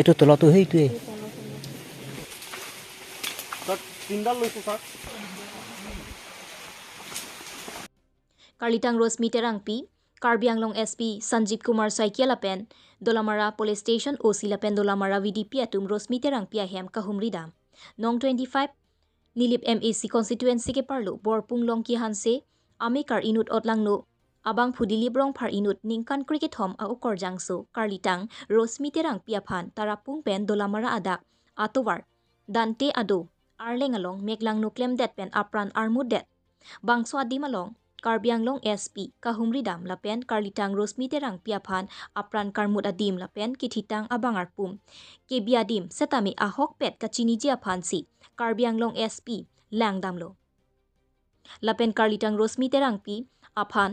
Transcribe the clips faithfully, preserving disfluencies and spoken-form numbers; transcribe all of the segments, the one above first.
তো তলতো সেইটো। স্যার, তিনডাল লৈছো sir. Karlitang Rosmi Terangpi, Karbi Anglong S P Sanjeev Kumar Saikia lapen Dolamara Police Station O C lapen Dolamara V D P atum Rosmi Terangpi ahem kahumri dam. Nong twenty-five Nilip M A C constituency ke parlo Borpung Longki Hanse, amekar inut otlangno abangphu Dilip Rongphar inut ningkan krekethom a-okorjangso Karlitang Rosmi Terangpi aphan Tarapung pen Dolamara adak atovar Dante ado arleng along meklangno klemdet pen apran armutdet. Bangso adim along Karbi Anglong S P kahumri dam lapen Karlitang Rosmi Terangpi aphan apran karmut adim lapen kithitang abang arpum kebi adim setame ahokpet kachiniji aphansi Karbi Anglong S P langdamlo. Lapen Karlitang Rosmi Terangpi aphan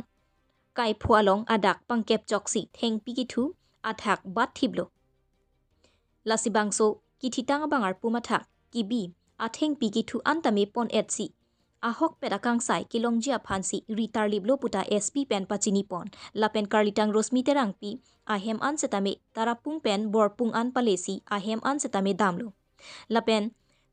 kaipho along adak pangkep choksi thengpi kithu athak bat thiplo. Lasi bangso kithitang abang arpum athak kebi athengpi kithu an tame pon-etsi ahokpet akangsai kelongji aphansi ritarliplo puta S P pen pachini pon. Lapen Karlitang Rosmi Terangpi ahem an setame Tarapung pen Borpung an palesi ahem an setame damlo. Lapen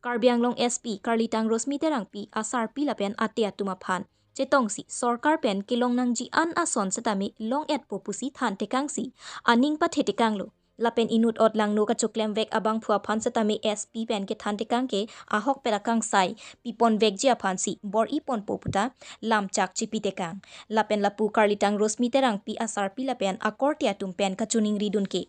Karbi Anglong S P Karlitang Rosmi Terangpi asarpi lapen ate atum aphan chetongsi sorkar pen kelong nangji an ason setame long-etpo pusi thantekangsi aning pathetekanglo. Lapen inut otlangno kachoklem vek abangphu aphan setame S P pen kethantekang ke ahokpet akangsai piponvekji aphansi bor-iponpo puta lamchak chipitekang. Lapen lapu Karlitang Rosmi Terangpi asarpi lapen akorte atum pen kachiningridun ke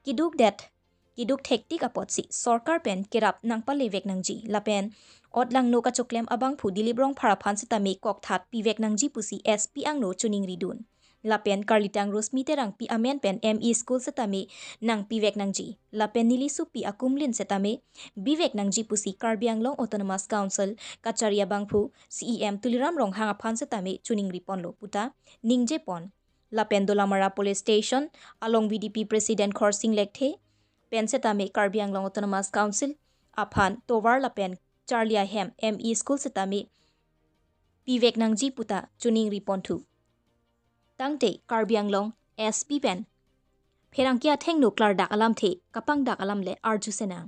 keduk det keduk thektik apotsi sorkar pen kerap nangpalevek nangji lapen otlangno kachoklem abangphu Dilip Rongphar aphan setame kokthat pivek nangji pusi S P angno chiningridun. Lapen Karlitang Rosmi Terangpi amen pen M E school setame nangpivek nangji. Lapen neli supi akumlin setame bivek nangji pusi Karbi Anglong Autonomous Council kachari abangphu C E M Tuliram Ronghang aphan setame chiningriponlo puta ningjepon. Lapen Dolamara Police Station along V D P President Khorsing Lekthe pen setame Karbi Anglong Autonomous Council aphan tovar lapen charli ahem M E school setame pivek nangji puta chiningriponthu. Tangte Karbi Anglong S P pen pherangke athengno klardak alamthe kapangdak alam le arju senang.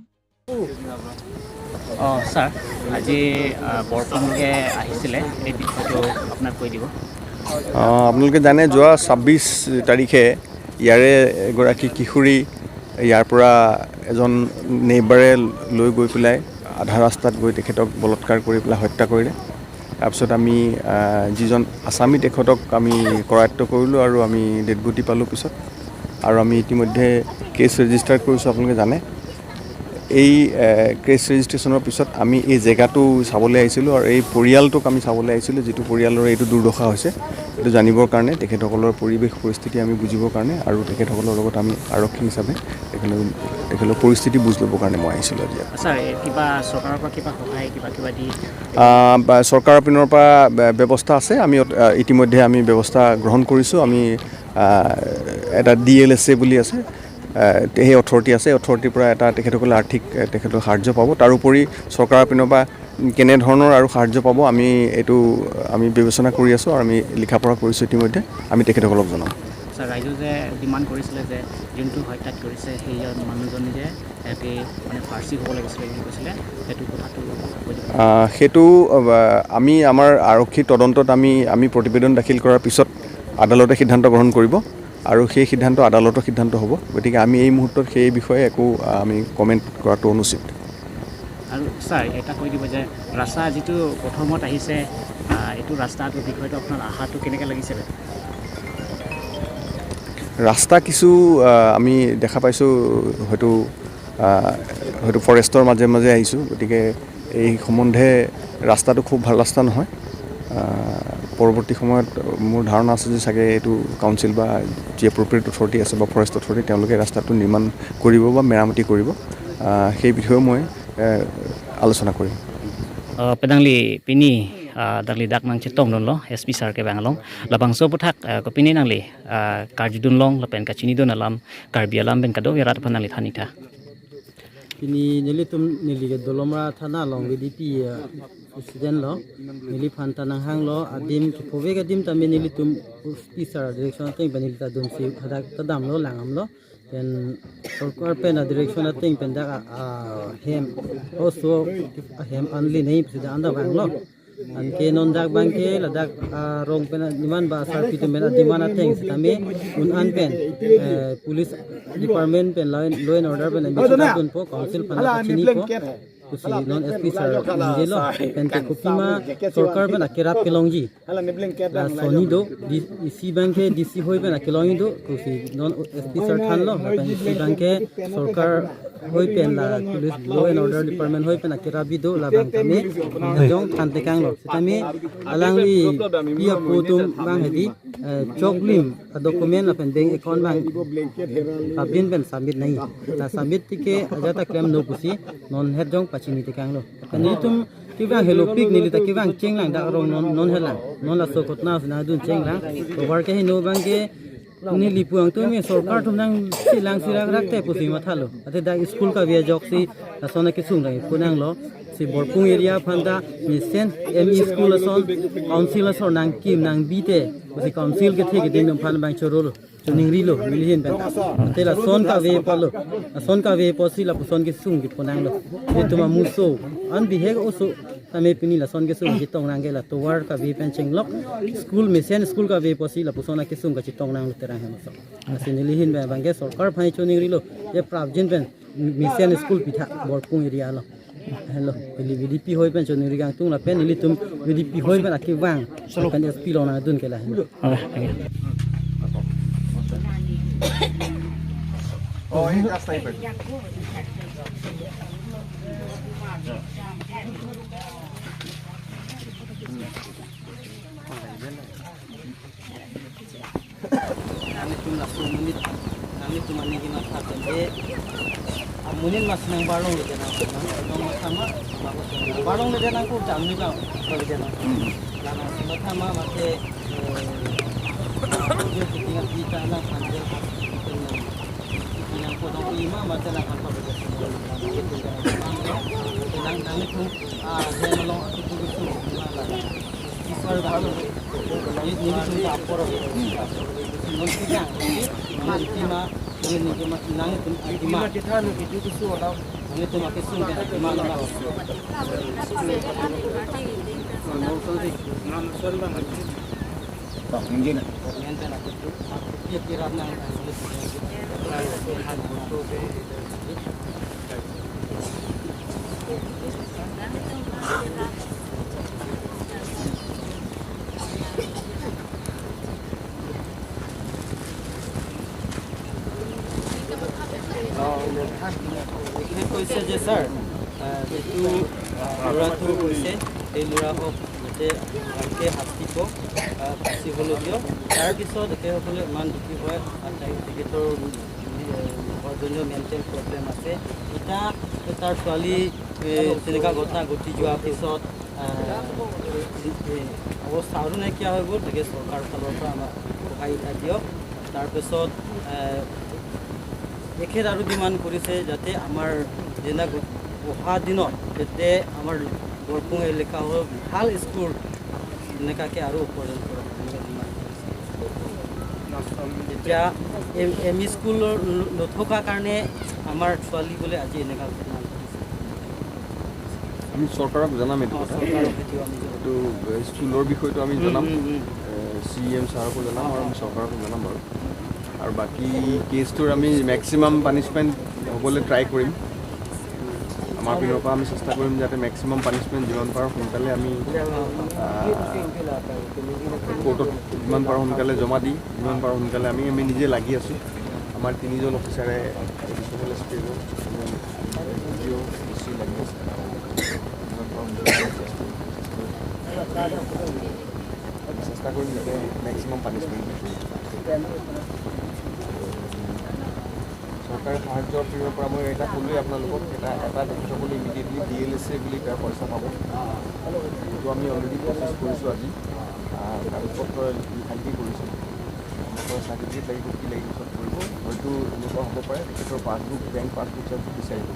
অ, ছাৰ, আজি, আ, বৰপেটালৈকে আহিছিলে, এই বিষয়টো আপোনাক কৈ দিব। আহ, আপোনালোকে জানে, যোৱা ছাব্বিছ তাৰিখে ইয়াৰে এগৰাকী কিশোৰী ইয়াৰ পৰা এজন নেইবাৰে লৈ গৈ পেলাই আধা ৰাস্তাত গৈ তেখেতক বলৎকাৰ কৰি পেলাই হত্যা কৰিলে। তাৰপিছত আমি, আহ, যিজন আছামী তেখেতক আমি কৰায়ত্ব কৰিলোঁ আৰু আমি ডেড বডি পালোঁ পিছত। আৰু আমি ইতিমধ্যে কেছ ৰেজিষ্টাৰ কৰিছোঁ, আপোনালোকে জানে। এই, এ, কেছ ৰেজিষ্ট্ৰেশ্যনৰ পিছত আমি এই জেগাটো চাবলৈ আহিছিলোঁ আৰু এই পৰিয়ালটোক আমি চাবলৈ আহিছিলোঁ, যিটো পৰিয়ালৰ এইটো দুৰ্দশা হৈছে, এইটো জানিবৰ কাৰণে, তেখেতসকলৰ পৰিৱেশ পৰিস্থিতি আমি বুজিবৰ কাৰণে আৰু তেখেতসকলৰ লগত আমি আৰক্ষী হিচাপে তেখেতসকলৰ, তেখেতসকলৰ পৰিস্থিতি বুজ ল'বৰ কাৰণে মই আহিছিলোঁ আজি ইয়াত। ছাৰ, এই কিবা চৰকাৰৰ পৰা কিবা সহায়, কিবা, কিবা দি আহ, বা চৰকাৰৰ পিনৰ পৰা বে-, ব্যৱস্থা আছে। আমি অত-, আহ, ইতিমধ্যে আমি ব্যৱস্থা গ্ৰহণ কৰিছোঁ। আমি, আহ, এটা ডি এল এছ এ বুলি আছে, আহ, সেই অথৰিটি আছে, অথৰিটিৰ পৰা এটা তেখেতসকলে আৰ্থিক, এ, তেখেতক সাহায্য পাব। তাৰোপৰি চৰকাৰৰ পিনৰ পৰা কেনেধৰণৰ আৰু সাহায্য পাব, আমি এইটো আমি বিবেচনা কৰি আছোঁ আৰু আমি লিখা পঢ়া কৰিছোঁ ইতিমধ্যে। আমি তেখেতসকলক জনাম। ছাৰ, ৰাইজে যে ডিমাণ্ড কৰিছিলে যে যোনটো হত্যাত কৰিছে সেই মানুহজন যে এটি মানে ফাৰ্চী হ'ব লাগিছিলে বুলি কৈছিলে, সেইটো কথাটো কৈ দিব। আহ, সেইটো, আহ, আমি আমাৰ আৰক্ষী তদন্তত আমি, আমি প্ৰতিবেদন দাখিল কৰাৰ পিছত আদালতে সিদ্ধান্ত গ্ৰহণ কৰিব আৰু সেই সিদ্ধান্ত আদালতৰ সিদ্ধান্ত হ'ব। গতিকে আমি এই মুহূৰ্তত সেই বিষয়ে একো, আহ, আমি কমেণ্ট কৰাটো অনুচিত। আৰু ছাৰ, এটা কৈ দিব যে ৰাস্তা যিটো প্ৰথমত আহিছে, আহ, এইটো ৰাস্তাটোৰ বিষয়টো আপোনাৰ অহাটো কেনেকৈ লাগিছে? ৰাস্তা কিছু, আহ, আমি দেখা পাইছোঁ হয়তো, আহ, হয়তো ফৰেষ্টৰ মাজে মাজে আহিছোঁ, গতিকে এই সম্বন্ধে ৰাস্তাটো খুব ভাল ৰাস্তা নহয়। আহ, পৰৱৰ্তী সময়ত মোৰ ধাৰণা আছে যে চাগে এইটো কাউন্সিল বা যি এপ্ৰপ্ৰিয়েট অথৰিটি আছে বা ফৰেষ্ট অথৰিটি, তেওঁলোকে ৰাস্তাটো নিৰ্মাণ কৰিব বা মেৰামতি কৰিব। আহ, সেই বিষয়েও মই, এ, আলোচনা কৰিম। Uh, penangli pini, uh, dagli dak nangchetongdunlo S P sir kevang along. Labangso aphuthak, uh, kopine nangli, uh, karjudun long lapen kachinidun alam, Karbi alam pen kadokave arat aphan nangli than-ik tha. Pini nelitum neli ke Dolamara thana along V D P, uh, president lo, neliphan ta nanghanglo, adim kephovek adim tame nelitum S P sir direction ateng pen neli ta dunsi hadak ta damlo, langdamlo. Pen sorkar pen a-direction ateng pen dak a, a, hem oso ahem anli nei pusi dak anda vanglo. Anke non dak abangke ladak arong pen a-demand ba sarpi atum pen a-demand ateng sitame un-an pen, eh, police department pen law and, law and order pen ambi chita dunpo, council pen la pachinipo pusi non S P sir ningjelo. Pen te kopima sorkar pen akerap kelongji. Hala nibling ke la dang soni do, di, isi abangke D C hoi pen akelongji do, pusi non S P sir thanlo, lapen isi abangke sorkar hoi pen la police law and order department hoi pen akerapji do, labang tame jong than tekanglo. Sitame alangli pi apo atum abang hedi, eh, choklim a-document lapen bank account abang prapjin pen submit nei. La submit tike ajat ta klemno pusi non het jong pachini tekanglo. Lapen nelitum kevang helopik, neli ta kevang chenglang dak arong non, non helang. Non laso kotna sina dun chenglang. Tovar ke heno abangke neli puang atum sorkar atum nangsilang sirak rak te pusi mathalo. Ate dak school kave ajoksi lason akesung dang punanglo. Si Borpung area aphan ta mesen M E school ason, council ason nangkim nangbi te pusi council kethe keding atum aphan abang chorolo. Choningrilo, neli ahin pen. Ante lason kave apotlo. Lason kave apotsi lapuson kesung kepunanglo. Nelitum amuso, an bihek oso tame pini lason kesung chetong nangke la tovar kave pen chenglok. School mesen school kave apotsi lapuson akesung kachetong nanglo Terang hem oso. Lasi neli ahin pen abangke sorkar aphan choningrilo. Je prapjin pen mesen school pitha Borpung area along. Hello, neli V D P hoi pen choningri kangtung lapen nelitum V D P hoi pen akevang lapen S P along nangdun ke lahen. Oke, thank you. Nanglitum laso amonit, nanglitum ani kematha pen de, amonit mas nangbarlongledet nang, nang, nang matha ma, nangbarlongledet nang ko jam ni bang, ledet nang. Hmm. La nangsi matha ma, mate, eh, dia kita nang kita nang panjel, kita nang kodong ima, mate nang apa betul. Nang, nanglitum, ah, dia melong aku dulu tu, ima la. এইখিনি কৈছে যে ছাৰ, আহ, যিটো, আহ, ল'ৰাটো কৈছে, সেই ল'ৰা হওক, যাতে ভালকে শাস্তি পাওক, আহ, ফাঁচী হ'লেও দিয়ক। তাৰপিছত একেসকলে ইমান দুখী হয়, আৰু তাই তেখেতৰ, আহ, ঘৰজনীয় মেণ্টেল প্ৰব্লেম আছে। এতিয়া তাৰ ছোৱালী, এ, তেনেকুৱা ঘটনা ঘটি যোৱাৰ পিছত, আহ, এ, এ, অৱস্থা আৰু নাইকিয়া হৈ গ'ল। গতিকে চৰকাৰৰ ফালৰ পৰা আমাক সহায় এটা দিয়ক। তাৰপিছত, আহ, তেখেত আৰু ডিমাণ্ড কৰিছে যাতে আমাৰ যেনে অহা দিনত যাতে আমাৰ বৰপুং এলেকা হ'ল ভাল স্কুল, এনেকুৱাকে আৰু উপাৰ্জন কৰক, এনেকুৱা ডিমাণ্ড কৰিছে। এতিয়া এম, এম ই স্কুল নথকা কাৰণে আমাৰ ছোৱালী বোলে আজি এনেকুৱা ঘটনা ঘটিছে। আমি চৰকাৰক জনাম এইটো অ, কথা। চৰকাৰক এইটো আমি জনাম। এইটো, এ, স্কুলৰ বিষয়টো আমি উম, জনাম। উম, উম। এ, চি ই এম ছাৰকো জনাম আৰু আমি চৰকাৰকো জনাম বাৰু। আৰু বাকী কেছটোৰ আমি মেক্সিমাম পানিচমেণ্ট হ'বলৈ ট্ৰাই কৰিম। আমাৰ পিনৰ পৰা আমি চেষ্টা কৰিম যাতে মেক্সিমাম পানিচমেণ্ট যিমান পাৰোঁ সোনকালে আমি, আ, কোৰ্টত যিমান পাৰোঁ সোনকালে জমা দি, যিমান পাৰোঁ সোনকালে আমি, আমি নিজে লাগি আছোঁ। আমাৰ তিনিজন অফিচাৰে, এডিশ্যনেল এছ পি এজন, এজন ডি চি লাগি আছে। যিমান পাৰোঁ সোনকালে চেষ্টা কৰিম যাতে মেক্সিমাম পানিচমেণ্ট। চৰকাৰে সাহায্যৰ পিনৰ পৰা মই এটা ক'লোৱেই আপোনালোকক, এটা, এটা তেখেতসকলে ইমিডিয়েটলি ডি এল এছ এ বুলি এটা পইচা পাব। এইটো আমি অলৰেডি প্ৰচেছ কৰিছোঁ আজি। আহ, কাগজ পত্ৰ লিখালিখি কৰিছোঁ। আপোনালোকৰ চাৰ্টিফিকেট লাগিব, কি লাগিব, চব কৰিব। হয়তো এনেকুৱা হ'ব পাৰে তেখেতৰ পাছবুক, বেংক পাছবুক চাছবুক বিচাৰিব।